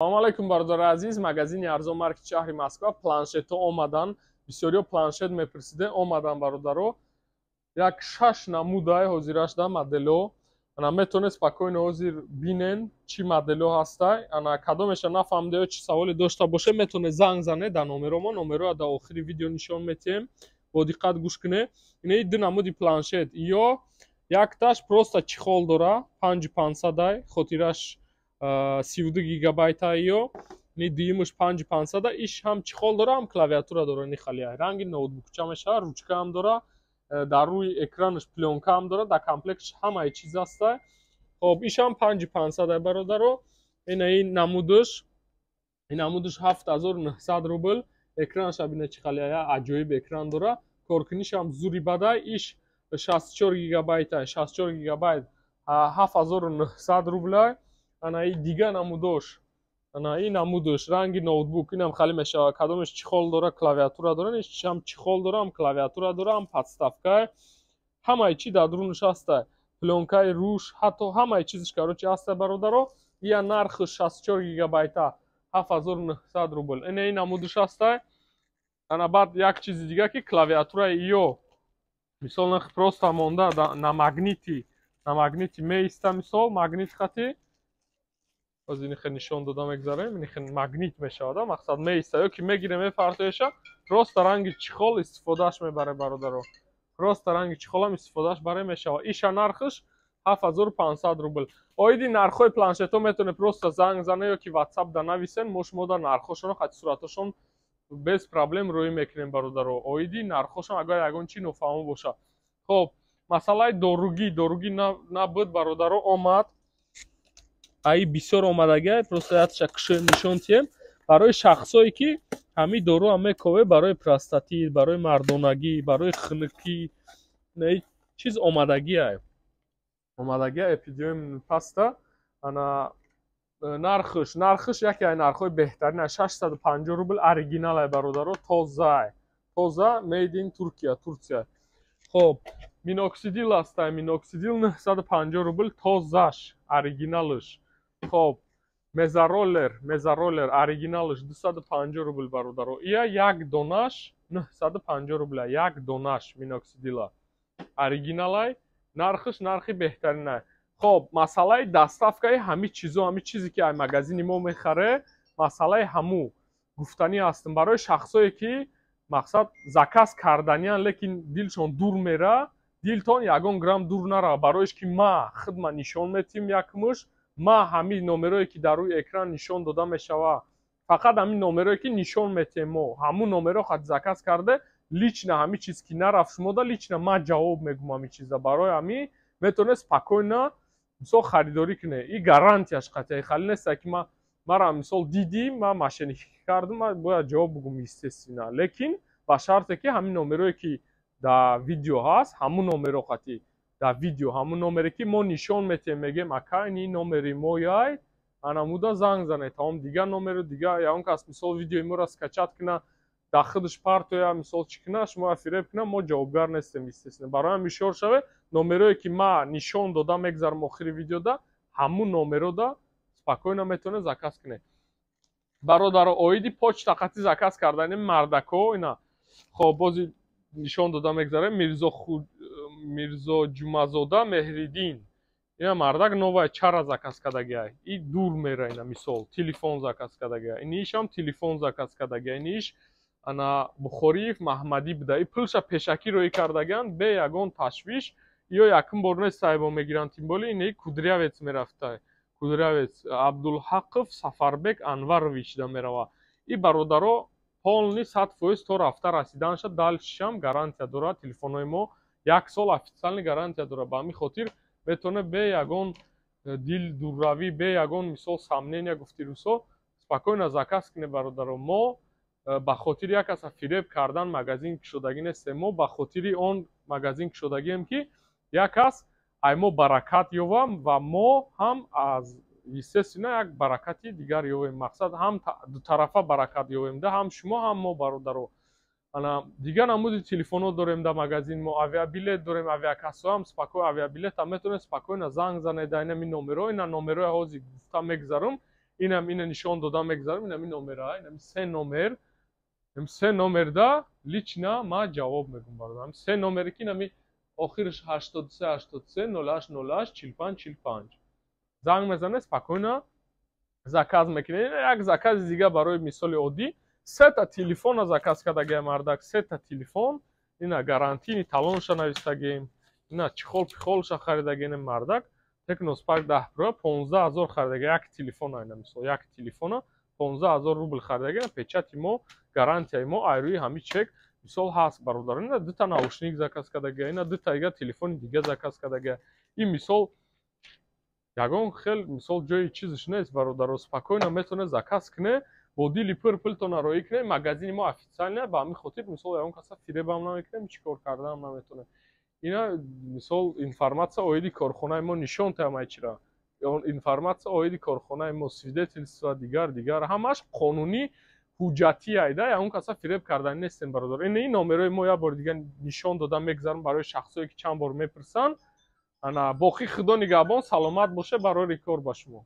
Салому алайкум, бародари азиз. Магазини Арзон Маркет, шаҳри Москва. Планшетҳо омадан. Бисёриҳо планшет мепурсиде, омадан, бародаро. Як шаш намудай ҳозирашда моделҳо. Ана, метавонед спокойно ҳозир бинен, чӣ моделҳо ҳастай. Ана, кадомеша нафаҳмида ё чӣ саволе дошта боше, метавонед занг занед дар номеро. Мо номероро дар охири видео нишон метиҳем, бо диққат гӯш кунед. Инаи ду намуди планшет. Ё якташ просто чехол дора, 5500-ай, хотираш 32 гигабайта. Ё ни дуюмаш 5500-а, иш ҳам чехол дора, ҳам клавиатура дора. Нихалия ранги ноутбукча мешава, ручкаам дора, дар рӯи экранаш плёнкаам дора, дар комплектш ҳамаи чиз ҳаста. Хоб, ишам 5500-ай, бародаро. Ина ин намудаш, ин намудаш 7900 рубл. Экранаша бина, чӣ халия аҷоиб экран дора, коркунишам зури бадай. Иш 64 гигабайта, 64 гигабайт 7900 рублай. Ана, и дига намудош, ана ин намудаш ранги ноутбук, инам хали мешава. Кадомеш чехол дора, клавиатура дора, ҳам чехол дора, ҳам клавиатура дора, ҳам подставка, ҳамаи чи дар дурунаш ҳаста, плёнкаи рӯш, ҳатто ҳамаи чизаш, короче, ҳаста, бародаро. Ия нархи 64 гигабайта 7900 рубл. Ина ин намудаш ҳаста. Ана, баъд як чизи дига, ки клавиатураи ё мисол нархи просто монда на магнити, на магнити меиста. Мисол, магнит хати боз инихе нишон дода мегзарем. Инихе магнит мешавада, мақсад, меиста ё ки мегире, мепартоеша, просто ранги чехол истифодааш мебаре, бародаро. Просто ранги чехолам истифодааш баре мешава. Иша нархаш 7500 рубл. Оиди нархҳои планшетҳо метавонед просто занг зане ё ки Ватсап да нависен. Мо шумо дар нархҳошонро хати суратҳошон без проблем рӯӣ мекунем, бародаро. Оиди нархҳошон агар ягон чи нофаҳмо боша. Хоб, масъалаи доругӣ. Доругӣ набуд, бародаро, омад. Аи бисёр омадагиай, просто якша кушоем, нишон тиҳем барои шахсое, ки ҳамин доруам мекове, барои простатит, барои мардонагӣ, барои хунукӣ. Чиз омадагиай, омадагиай. Эпидиум паста. Ана, нархш яке аз нархҳои беҳтарин, 650 рубл. Оригиналай, бародаро, тозаай, тоза, made in Туркия, Турция. Хоб, миноксидил ҳастай. Миноксидил 950 рубл, тозаш, оригиналш. Хоб, мезароллер, мезароллер оригиналш 250 рубл, бародаро. Ия як донаш 950 рубла, як донаш миноксидила оригиналай. Нархш нархи беҳтаринай. Хоб, масъалаи доставкаи ҳамин чизо, ҳамин чизе ки ай магазини мо мехаре, масъалаи ҳаму гуфтанӣ ҳастам барои шахсое, ки мақсад, заказ карданиян, лекин дилшон дур мера. Дилтон ягон грамм дур нарава, бароиш ки ма хидма нишон метиҳем. Якмуш ма ҳамин номерое, ки дар рӯи экран нишон дода мешава, фақат ҳамин номерое, ки нишон метиҳем мо, ҳамун номеро хат заказ карда, лично ҳамин чиз ки нарафт шумода, лично ма ҷавоб мегӯм ҳамин чиза. Барои ҳамин метавонед спокойно, мисол, харидорӣ кунед. И гарантияш қатъия хали неста, ки ма мара, мисол, дидӣ, ма мошенникӣ кардам, ма бояд ҷавоб бугум, естественно. Лекин ба шарте, ки ҳамин номерое, ки дар видео ҳаст, ҳамун номеро қатъи дар видео, ҳамун номере, ки мо нишон метиҳем, мегӯем: «Ака, ини номери мояй, анамуда занг занед», тамом. Дигар номеру дигар ягон кас, мисол, видеои моро скачать куна, дар худаш партоя, мисол, чӣ куна, шумо фиреб куна, мо ҷавобгар нестем, естественно. Барои ҳам ҳушёр шавед. Номерое, ки ма нишон дода мегзарам охири видеода, ҳамун номерода спокойно метавонед заказ кунед, бародаро. Оиди почта қатъи заказ кардани мардако ина, хоб, бози нишон дода мегзарем. Мирзо Ҷумазода Меҳриддин, ина мардак новая чара заказ кардагиай, и дур мера. Ина, мисол, телефон заказ кардагиай, инишам телефон заказ кардагиай. Иниш, ана, Бухориев Маҳмадӣ буда, и пулша пешакӣ роӣ кардагианд, бе ягон ташвиш. Ё якум бор нест сайбо мегиранд, тим боле ини Кудрявец мерафта, Кудрявец Абдулҳақов Сафарбек Анварович да мерава. И бародаро, полный 100% то рафта расиданша, дальшам гарантия дорад. Телефонҳои мо як сол официальный гарантия дорад. Ба ҳамин хотир метавонед бе ягон дил дурравӣ, бе ягон, мисол, сомнения, гуфти русо, спокойно заказ кунед, бародаро. Мо ба хотири як каса фиреб кардан магазин кушодагӣ нестем. Мо ба хотири он магазин кушодагием, ки як кас ай мо баракат ёвам ва мо ҳам аз, естественно, як баракати дигар ёвем. Мақсад, ҳам дутарафа баракат ёвем да, ҳам шумо, ҳам мо, бародаро. Ана, дигар намуди телефонҳо дорем дар магазин мо, авиабилет дорем, авиакассоам спокойно, авиабилетам метавонед спокойно занг занед дар инами номеро. Ина номерои ҳозир гуфта мегзарам. Инам ина нишон дода мегзарам. Инами номера, инами се номер, се номерда лично ма ҷавоб мегум, бародар. Се номере, ки инами охираш 83 83, 08 08, 45 45, занг мезанед, спокойно заказ мекунед. Як закази дига, барои мисоли оддӣ, сета телефона заказ кардагиам мардак, сета телефон. Ина гарантийный талонша навистагем, ина чехол пихолша харидагем. Мардак Tecno Spark 10 Pro 15 000 харидаги, як телефона. Ина мисол, як телефона 15 000 рубл харидаги. Печати мо, гарантияи мо айрӯи ҳами чек, мисол, ҳаст, бародар. Ина дута наушник заказ кардага, ина дута дига телефони дига заказ кардага. Ин мисол ягон хел, мисол, ҷои чизш нест, бародаро. Спокойно метавонед заказ кунед, бо дили пур пултона роӣ кунед. Магазини мо официально, ба ҳамин хотир, мисол, ягон каса фиребам намекунем, чӣ кор кардаам наметавонем. Ина, мисол, информатсия оиди корхонаи мо нишон таям, чира информатсия оиди корхонаи мо, свидетельство, дигар дигар, ҳамаш қонунӣ, ҳуҷҷатӣ айда. Ягон каса фиреб кардани нестем, бародар. Ин номерои мо як бори дига нишон дода мегзарам барои шахсое, ки чанд бор мепурсанд. Ана, боқӣ Худо нигаҳбон, саломат боше, барори кор ба шумо.